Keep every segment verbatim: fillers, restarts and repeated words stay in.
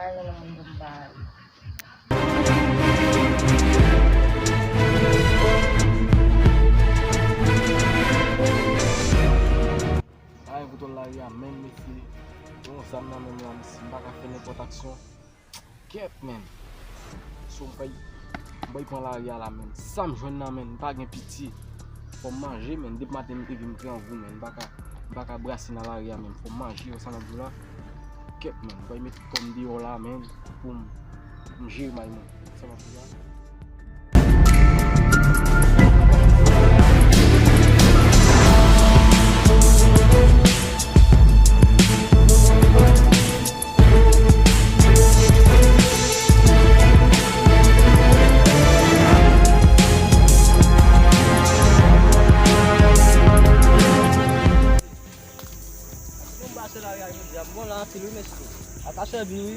Pa gen moun pou m pa ale. Ay, koutèl lari a menm, mesye. Yon zam nan men m la, mesye. M pa ka fè nenpòt aksyon. Kèt, menn. So, m bay, m bay pran lari a la, menn. Sa m jwenn nan, menn, m pa gen pitye. Fò m manje, menn. Depi maten m leve, m grangou, menn. M pa ka, m pa ka brase nan lari a, menn. Fò m manje, wè sa m ap di w la. Kèt, menn. M bay met kò m deyò la, menn, pou m, pou m jere may mwen. Sa m ap di w la. Bon, ba se lari a jodi a. M bon la anpil wi, mesye. A ka sèvi wi.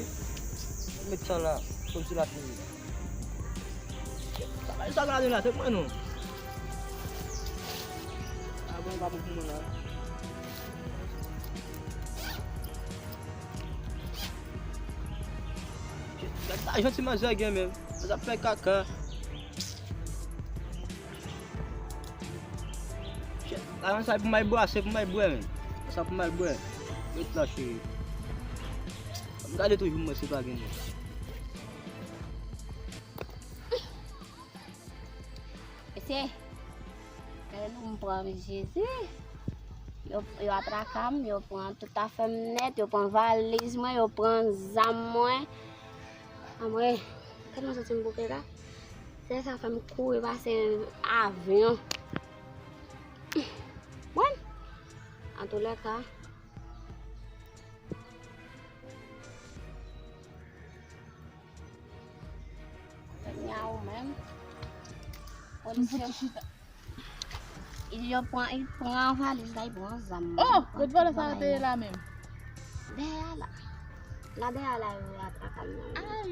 Met tan la, kòmsi l ap fini. Sa pa, sa pa vin la, se mwen non. A bon, pa bon pou mwen la. Gad lajan ti manzè gen menm. Manzè ap fè kaka. Shit, lajan sa pou m al bwè, se pou m al bwè, menn. Sa pou m al bwè. Ret la, cheri. M gade toujou mwen si pa gen moun. Mesye, gade non m pran, Jezi. Yo, yo atraka m, yo pran tout afè m nèt, yo pran valiz mwen, yo pran zam mwen. Anmwe, gade m santi m bouke la. Se sa fè m kouri pase avyon. Bon, antoulèka. Kounye a ou menm. Polis yo, yo pran, yo pran valiz la, yo pran zam. Oh, kot vòlè sa yo te ye la menm? Dèyè a la. La dèyè a la, yo atak al nan. Ay!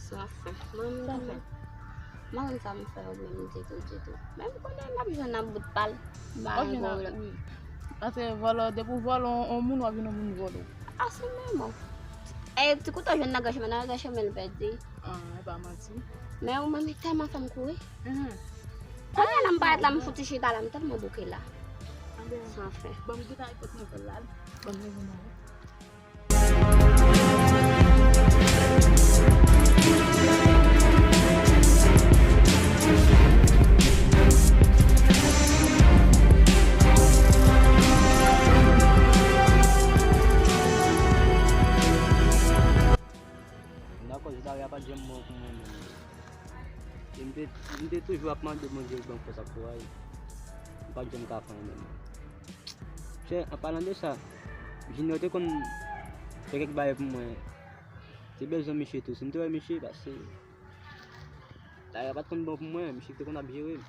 San fen. Mwen menm, mwen menm sa m fè yo menm ditou, ditou. Menm konnen l ap jwenn nan bout pa l. Ba, w ap jwenn nan, wi. Paske vòlè, depi w vòlè yon, yon moun, w ap jwenn yon moun vòlè w. A se menm. E ti kouto jwenn nan gran chemen, nan gran chemen l pèdi. Ah, e pa manti. Men ou menm, li tèlman fè m kouri. Kounye a la m parèt la, m fouti chita la, m tèlman bouke la. San fen. Ban m goumen ak kot nouvèl la. Ban m goumen. Dakò, Zidane a pa t janm bon pou mwen menm. E m te, m te toujou ap mande Bondye l ban m fòs ak kouraj. M pa t janm ka fè anyen menm. Chè, an palan de sa, Junior te konn fè kèk bagay pou mwen. Te bezwen Miche tou. Si m te wè Miche, paske lari a pa t konn bon pou mwen, Miche ki te konn ap jere m.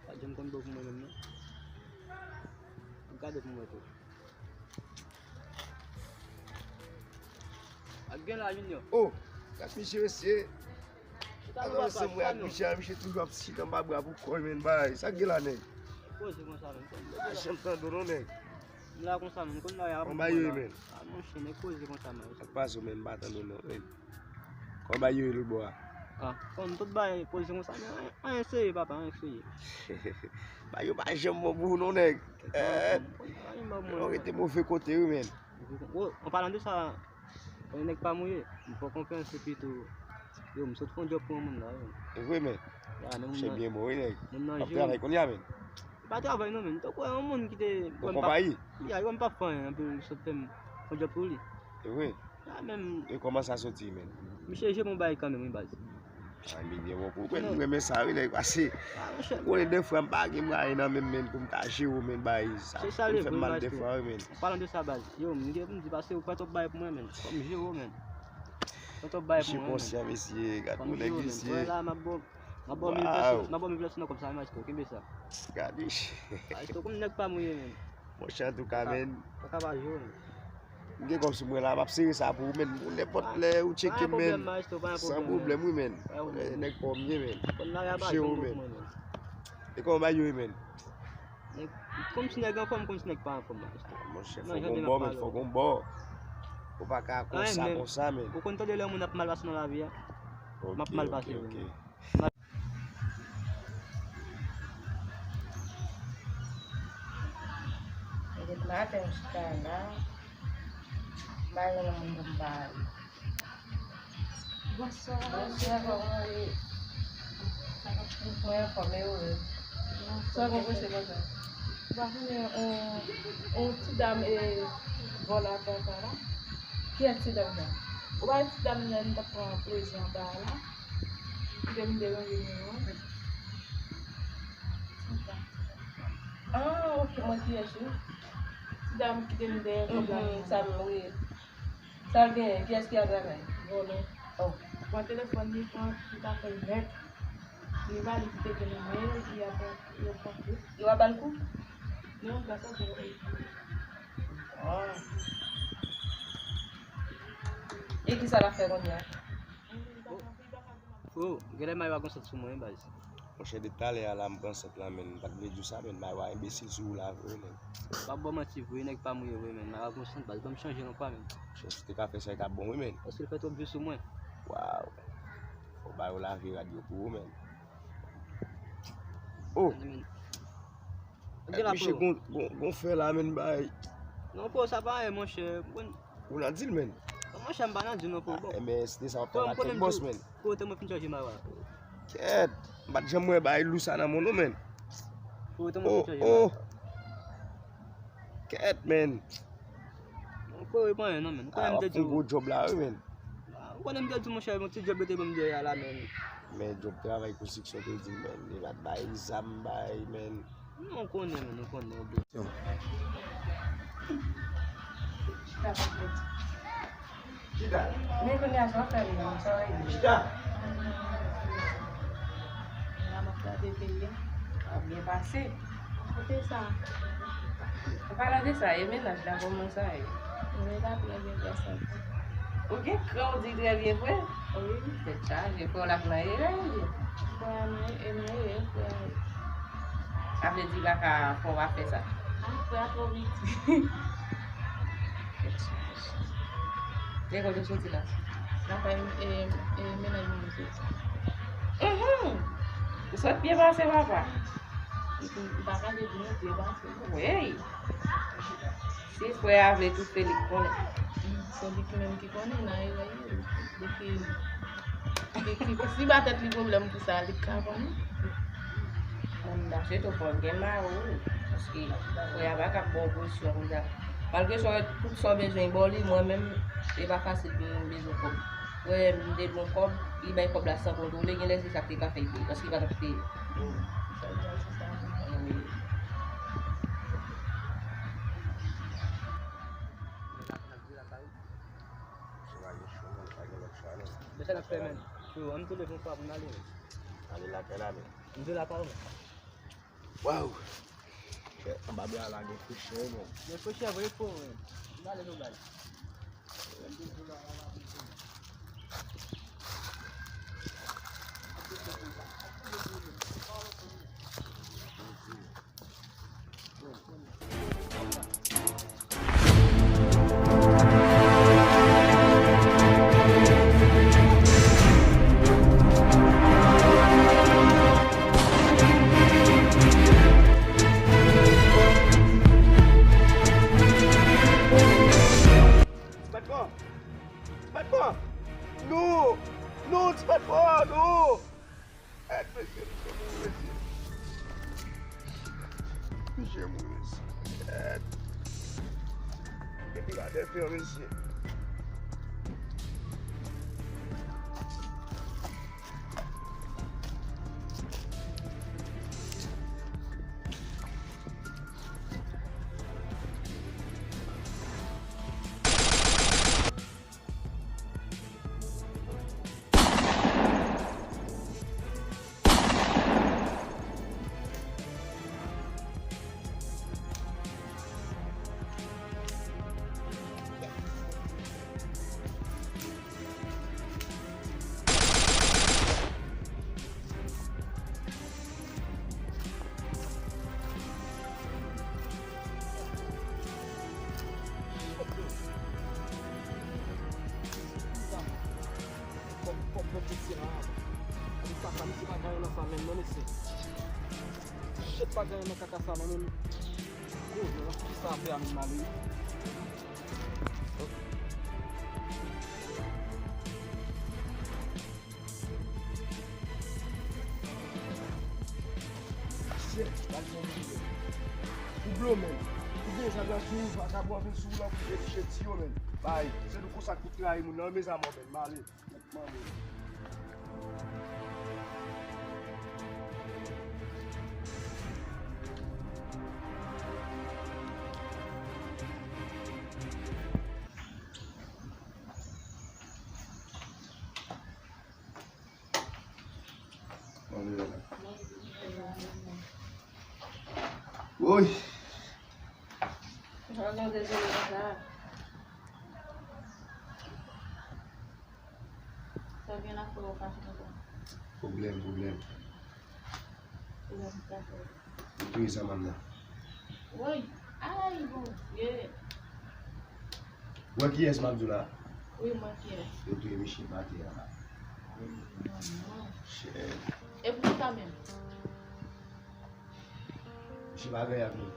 Pa t janm konn bon pou mwen menm non. Ap gade pou mwen tou. Ak gen la, Junior. Oh, gad misye, mesye. Chita non, papa, chita non. Misye, misye toujou ap chita anba bra pou kò l, menn, bay. Sa k gen la, nèg? Koze konsa, menn. Pa janm tande w non, nèg. M la konsa, menn. Konn bagay a pa bon pou mwen la. Anba yo, menn. Ah, monchè, nèg koze konsa, menn. Sa k pase w, menn? M pa tande w non, menn. Kòman bagay yo ye lòt bò a? Ah, konn tout bagay poze konsa, men anyen, anyen serye, papa, anyen serye. Bagay yo pa janm bon pou ou non, nèg. Eh, ou rete move kote wi, menn. Oh, an palan de sa, yon nèg pa mouye, m fè konfyans epi tou, yo, m sot fè yon djòb pou yon moun la, yo. E vre, menn. Ya, men moun nan, byen bon, wi, nèg. Moun nan ap travay kounye a, menn. Pa travay non, menn. Tankou yon moun ki te, yon konpayi? Ya, yo, m pa fè anyen, epi l sot fè m fè yon djòb pou li. E vre? Ah, menm. E kòman sa soti, menn? Misye jere m yon bagay kanmenm, wi, baz. Ah, li byen bon pou ou. Mwen, m renmen sa, wi, nèg, pase. Ah, monchè. Ou konnen, defwa, m pa gen mwayen nan men m, menn, pou m ta jere w, menn, bagay sa. Se sa l vle, baz. Fè m mal defwa, wi, menn. An palan de sa, baz. Yo, m gen pou m di, pase ou fè twòp bagay pou mwen, menn. Fò m jere w, menn. Fè twòp bagay pou mwen, menn. Misye konsyan, mesye. Gad yon nèg visye. Fò m jere w, menn. Wè la, m ap ba w, m ap ba w mil flè sou, m ap ba w mil flè sou nan kòb sa, wi, maestro. Kenbe sa. Gad. Maestro, kòm nèg pa mouye, menn. Monchè, antouka, menn. Paka pa jere w, menn. M gen kòb sou mwen la, m ap sere sa pou ou, menn. Ou nenpòt lè, ou tcheke m, menn. San pwoblèm, wi, menn. Nèg pa w m ye, menn. Jere w, menn. E kòman bagay yo ye, menn? Kòmsi nèg anfòm, kòmsi nèg pa anfòm, maestro. Monchè, fò gon bò, menn, fò gon bò. Ou pa ka konsa, konsa, men. Ou konn tande lè moun ap mal pase nan lavi a? M ap mal pase vre. Depi maten m chita la, m pa jwenn moun pou m pale. Bonswa. Bonswa, kòman w ye? Mwen anfòm, e ou menm? Sa w gen pou se konsa? Ou pa konnen on, on ti dam e vòlè atè a la? Kiyès ti dam sa? Ou pa wè ti dam nan li t ap pran plezi anba a la? Kite m deranje nou an. Ah, ok, mwen kiyès wi. Ti dam kite m dèyè kòb la. Mhm, sa m, wi. Sa l genyen? Kiyès ki al travay? Vòlè. Oh. Pran telefòn li, pran tout afè l nèt. Li pa li ki te gen nan men yo, li ap, yo pran tout. Yo ap ba l kou? Non, gras a Dye. Oh. E kisa l ap fè kounye a? Freo, genlè Maywa gon sant sou mwen, baz. Monchè, depi talè a la, m pran sant la, men m pa t vle di w sa, men Maywa enbesil sou ou la vre, men. Pa ba w manti vre, nèg pa m ou ye vre, men. Maywa gon sant, baz, ban m chanje l ankò, men. Monchè, si w te ka fè sa, e t ap bon, wi, men. Paske l fè twòp jou sou mwen. Waw. Fò w ba yo lavi rad yo pou ou, men. Oh! Misye gon, gon, gon fè la, men, bay. Non, freo, sa pa anyen, monchè. Ou nan dil, men? Monchè, m pa nan dil non, freo. Bon. Enben, si te sa w ap fè la, kèk bòs, men. Freo, te mwen fin chanje Maywa. Kèt, m pa t janm wè bagay lou sa nan men w non, men. Freo, te mwen fin chanje Maywa. Kèt, men. Freo, e pa anyen non, men. Ou konnen m te di w. Gwo djòb la, wi, men. Ou konnen m te di w, monchè, yon ti djòb yo te ban m dèyè a la, men. Men djòb travay konstriksyon te di, men. Li pa t bay zam, bay, men. Nou konnen, men, nou konnen, bro. Chita, pa fèt. Chita. Men kounye a, sa w ap fè menm, sa w ap fè? Chita. La, m ap gade peyi a. Ap byen pase. Kote sa? An palan de sa, e mennaj la, kòman sa ye? Mennaj la trè byen, trè senp. Ou gen kran, ou di trè byen vre? Wi. Tèt chaje, frè w la k nan erè, wi. Frè a nan, e nan erè, frè a ye. Sa vle di la ka fè w pa fè sa. Ah, frè a twò piti. E kote w soti la? Lakay, e, e, mennaj mwen m soti. Mhm. Ou sot byen pase, papa. Ou pa ka di nou byen pase. Wi. Si frè a vle tou, se li k konnen. Se li ki menm ki konnen, nan erè li ye. Depi, depi, si ba tèt li pwoblèm pou sa, li ka konnen. Mwen, m ta swete w fò w gen mari w, paske frè a pa ka ba w pozisyon konsa. Malgre sa, tout sa w bezwen, ba w li, mwen menm, e pa fasil pou moun bezwen kòb. Frè m te bon kòb, li bay kòb la san kontwole, genlè se sa k te ka fè l peye, paske li pa t ap peye. Wi. Men sa n ap fè, men. Freo, ann tou leve yon fwa pou n ale, men. Ale lakay la, men. M vle lakay ou, men. Waw! Chè, anba bra la gen frechè, men. Gen frechè vre, freo, men. N ale nou bay. Ti Patpon! Ti Patpon! Non! Non, Ti Patpon, non! Èd, mesye, misye mouri, mesye. Misye mouri, mesye. Èd. Depi la, depi, mesye. Pa gen nan kaka sa non, men. Koze, ki sa fè a menm, male? Shit, bal son video. Ou blo, men. Ou gen zam la sou ou, vakabon anpil sou ou la, pou refiche ti yo, men. Bay, se nou konsa k pou trayi moun nan, mezanmi, men, male. Woy! Sa w gen dezole konsa? Sa w gen la fè w fache konsa? Pwoblèm, pwoblèm. Pwoblèm ki sa fè? Yo touye zanmanm nan. Woy! Ay, Bondye! Ou wè kiyès m ap di w la? Wi, m wè kiyès. Yo touye misye atè a la. Ay, manman. Shit. E poukisa menm? Misye pa gen ak nou.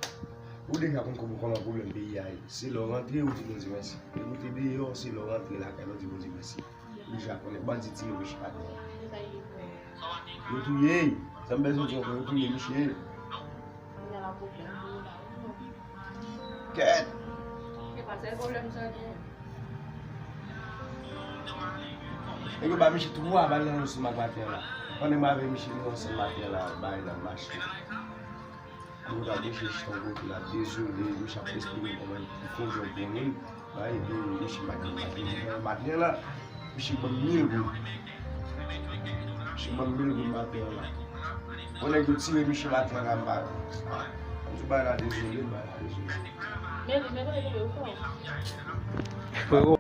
Ou deja konn kòman, kòman pwoblèm peyi a ye. Se lè w rantre, ou di Bondye mèsi. Depi w te deyò, se lè w rantre lakay la, ou di Bondye mèsi. Ou deja konnen bandi tiye misye atè a. Yo touye l. Sa m bezwen di ankò, yo touye misye. Kèt! Nèg yo ba misye twa bal nan dos li maten an la. Pandan m avè misye, nou ansanm maten an la, bay la mache. Mwen ta bouche chita yon kote la, dezole, misye ap esplike kòman li fè yon djòb pou moun. Bay, epi misye pa gen maten an la. Misye ban m mil goud. Misye ban m mil goud maten an la. Bon, nèg yo tire misye maten an la, m ba. M di bay la dezole, bay la dezole. Men, men, men, men, men, men, men. Frero,